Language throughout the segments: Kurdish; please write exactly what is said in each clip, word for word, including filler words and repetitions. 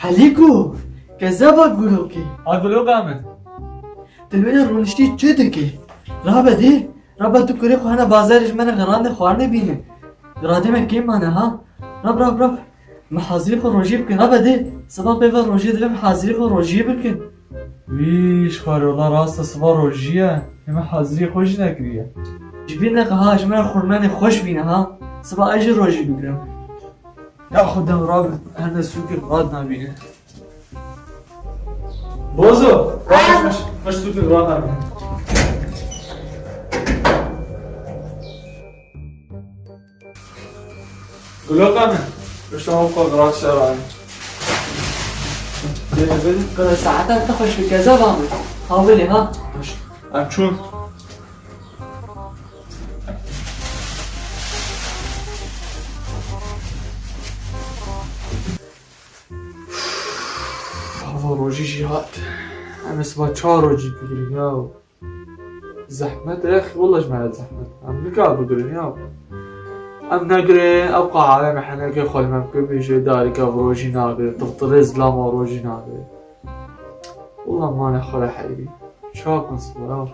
Elîko, kezeba gulokê. Ha guloka min. Tu li wê rûniştî çi dikî? Rabe dê, rabe tu kurê xwe hene bazarê ji me re xirandê xwarinê bîne. Giradê me kêm mane ha. Rab, rab, rab. Me hazirî xwe rojî bikin. Rabe dê, siba pê ve rojê divê me hazirî xwe rojî bikin. Wî ji xwarê wela rast e siba rojî ye. Ê me hazirî xwe jî nekiriye. Ji bîr neke ha, ji me re xurmenê xweş bîne ha. Siba ez jî rojî bigirim. Ya xwe dem rabe, hene sûkê rad nabîne. Bozo! Baş, baş, baş, dur, dur, rahat abi. Gulok abi, işte o kadar aşağı abi. Gel, gel. Qira saeta te xweş bi kezeba min. Hawilê ha. Baş. Em çûn. Hava rojî jî hat. Em ê siba çar rojî bigirin ya. Zehmet e, wela ji me re zehmet. Em nikar bigirin ya. Em negirin, ew qahare me henekê xwe li me bikir bêje darîka rojî nagire, tirtirê zilama rojî nagire. Wela mane xwe re heyrî. Çawa bikim siba ya?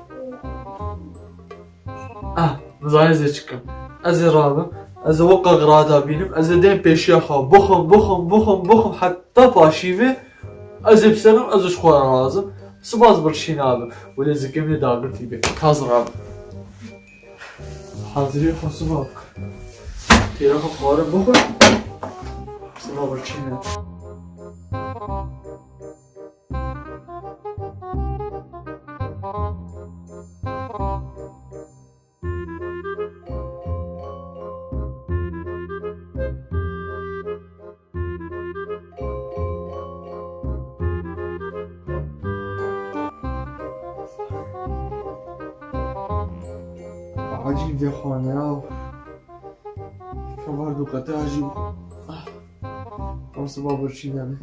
Ah, nizanî ez ê çi kim. Ez ê rabim. Ez ê weka xirada bînim. Ez ê dêm pêşiya xwe. Bixwim, bixwim, bixwim, bixwim. Heta paşîvê ez ê biserim, ez ji xwe re razim. Siba ez birçî nabim. Welê zikê min ê dagirtî bê. Ka ez rabim. Hazirî xwe siba bik. Têra xwe xwarin bixwe. Siba birçî ne. Acîl vê xane ya. Kevar du qete acîl. Ah. Em siba birçî nebe.